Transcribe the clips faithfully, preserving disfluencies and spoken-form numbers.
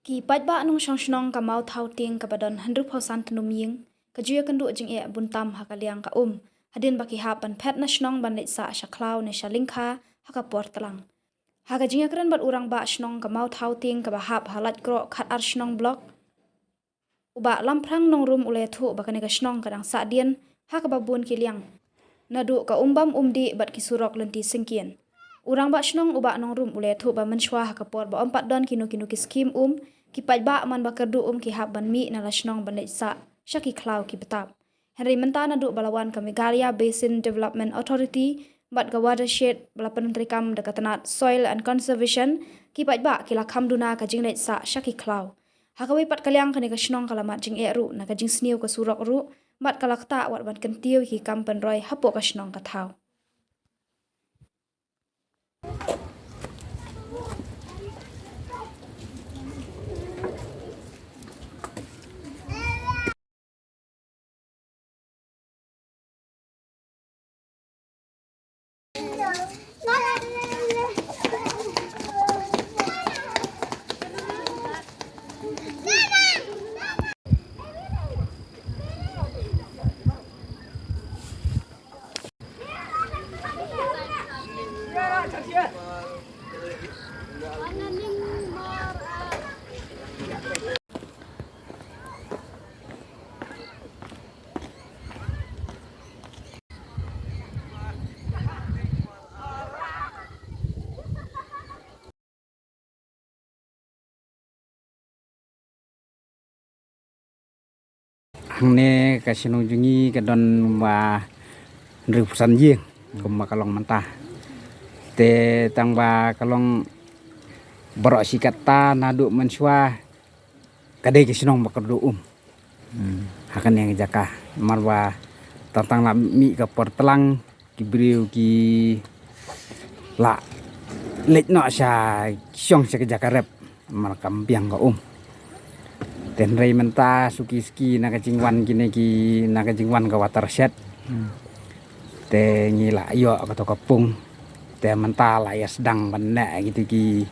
Ki paidbah nongshong shnong ka Mawthaw Tieng kaba don hynriewphew san tnum ïing ka ju ïakynduh jingeh bun tam ha ka liang ka um hadien ba ki hap ban phet na shnong ban leit sah sha khlaw ne sha lyngkha ha ka por tlang. Ha ka jingïakren bad u rangbah shnong ka Mawthaw Tieng kaba hap ha Laitkroh Khatar Shnong Block, u Bah Lamphrang Nongrum u la ïathuh ba kane ka shnong ka dang sahdien ha kaba bun ki liang, naduh ka um bam um dih bad ki surok lynti syngkien. U rangbah shnong u Bah Nongrum u la ïathuh ba mynshuwa ha ka por ba ym pat don kino kino ki skhim um, ki paidbah man ba kyrduh um ki hap ban mih na la shnong ban leit sah sha ki khlaw ki btap. Hynrei mynta naduh ba la wan ka Meghalaya Basin Development Authority bad ka Watershed ba la pyntreikam da ka tnat Soil and Conservation, ki paidbah ki la kham duna ka jingleit sah sha ki khlaw. Ha kawei pat ka liang, kane ka shnong ka la mad jingeh ruh na ka jingsniew ka surok ruh bad ka la ktah wat ban kyntiew ïa ki kam pynroi hapoh ka shnong ka thaw. Hangne ka shnong jong ngi ka don ba hynriewphew san ïing kumba ka long mynta. Te tang ba ka long baroh shi katta naduh mynshuwa ka dei ka shnong ba kyrduh um. Hmm. Ha kane ka jaka, namar ba tang tang la mih ka por tlang, ki briew ki la leit noh sha, shong sha ka jaka rep, namar kam biang ka um. Te hynrei mynta suki suki na ka jingwan kine ki, na ka jingwan ka watershed. Hmm. Te ngi la ïoh kato ka pung. Te mynta la ïa sdang ban leh kito ki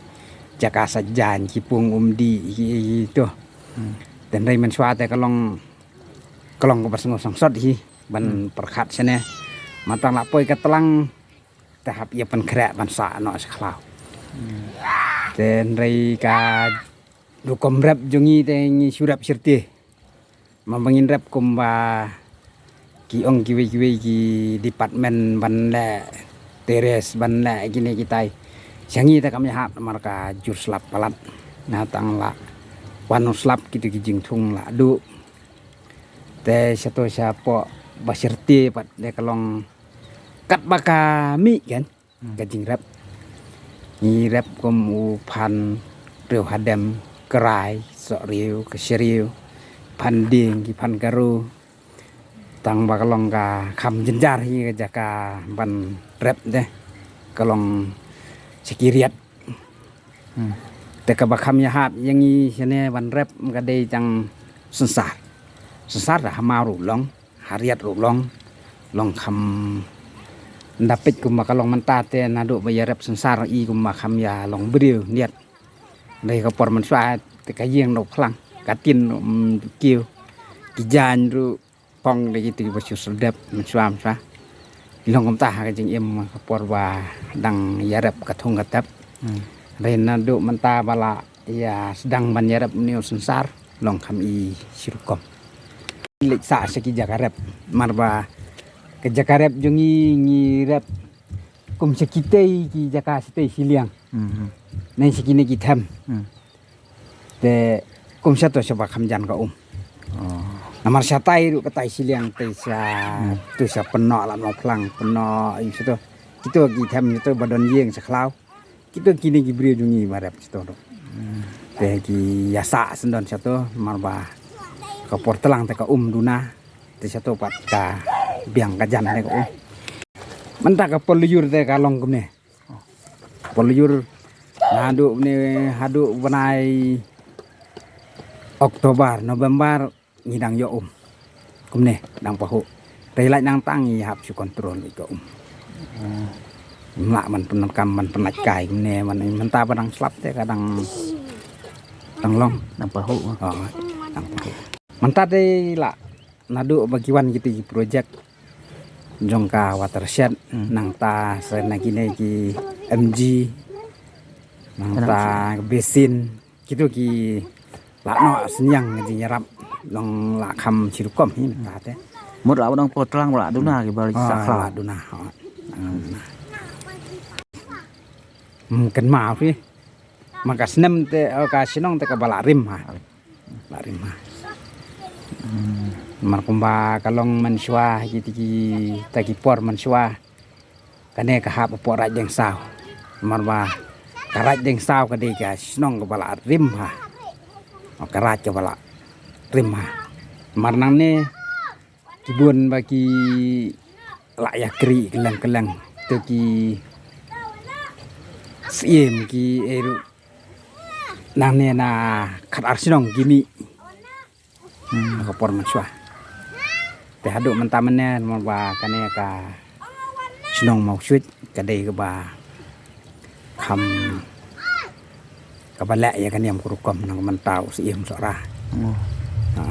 jaka sait jaiñ, ki pung um dih, ki, kito. Hmm. Te hynrei mynshuwa te ka long, ka long kaba sngewsih sot hi ban, hmm, pyrkhat shane. Mynta la poi ka tlang, te hap ïa pynkhreh ban sah noh sha khlaw. Hmm. Te hynrei ka rukom rep jong ngi te ngi shu rep shyrti. Mynba ngin rep kumba ki ong kiwei kiwei ki department ban leh terrace, ban leh kine kitai. Sha ngi te kam ïahap namar ka jur slap palat. Nga tang la wan u slap, kito ki jingthung la duh. Te shato shapoh ba shyrti pat te ka long katba ka mih kan. Hmm. Ka jingrep. Ngi rep kum u Phan Riew Hadem, Krai, Soh Riew, Ka Shriew, Phan Dieng, ki Phan Garo. Tang ba ka long ka kham jynjar hi ka jaka ban rep te. Ka long sha ki riat. Hmm. Te kaba kham ïahap ïa ngi shane ban rep ka dei tang synsar. Synsar da ha maw ruh long. Ha riat ruh long, long kham, nda peit kumba ka long mynta te naduh ba ïa rep synsar i kumba kham ïa long briew niat. Dei ka por mynshuwa te ka ïing ruh phlang, ka tin ruh, mm, kiew, ki jaiñ ruh phong dei kito kiba shu sdep mynshuwa mynshuwa. Long kumta ha ka jingim ka por ba dang ïa rep ka thung ka tep. Hmm. Dei naduh mynta ba la ïa sdang ban ïa rep une u synsar, long kham i shi rukom. Leit sah sha ki jaka rep, namar ba ka jaka rep jong ngi, ngi rep kum sha kitei ki jaka shatei shiliang. Mhm. Ne sha kine ki them. Hmm. Te kum shato shaba kham jan ka um. Oh. Namar shatai ruh katai shiliang te sha, hmm, tu sha Pynnoh Lad Mawphlang, Pynnoh, ïa shato. Kito ki them kito ba don ïing sha khlaw. Kito kine ki briew jong ngi ba rep kito ruh. Hmm. Te ki ïa sah syndon shato, namar ba ka por tlang te ka um duna, te shato pat ka biang ka jan te ka um. Mynta ka por lyiur te ka long kumne. Por lyiur naduh ne, haduh bnai October, November, ngi dang ïoh um. Kumne, dang pahuh. Te lait nangta ngi hap shu control ïa ka um. Hmm. Ym lah ban pyndonkam ban pynlait kai kumne, ban mynta ba dang slap te ka dang Tang long. Nang pahu. Oh, nang pahu. Mynta dei la naduh ba ki wan kiti ki projek jong ka watershed, nangta sa na kine ki M G, nangta basin, kitu ki la noh synñiang ka jingïarap long la kham chi rukom hi mynta te. Mut la dang potlang la duna ki bal sa khla. La duna. Hmm, kynmaw hi. Ma ka snem te, oh, ka shnong te ka ba la rim ha. La rim ha. Mar kumba ka long mynshuwa, ki, ki, ta ki por mynshuwa. Kane ka hap hapoh Raid Dengsaw. Mar ba ka Raid Dengsaw ka dei ka shnong ka ba la rim ha. Oh, ka raid ka ba la rim ha. Mar nangne ki bun ba ki la ïakri kylleng kylleng. To ki siem ki eru nangne na khat ar shnong ki mih. Hmm, ka por mynshuwa. Te haduh mynta mynne, namar ba kane ka shnong Mawshuit ka dei ka ba kham ka ba leh ïa ka niam ka rukom na ka mynta u Siem Sohra. Oh. Ha.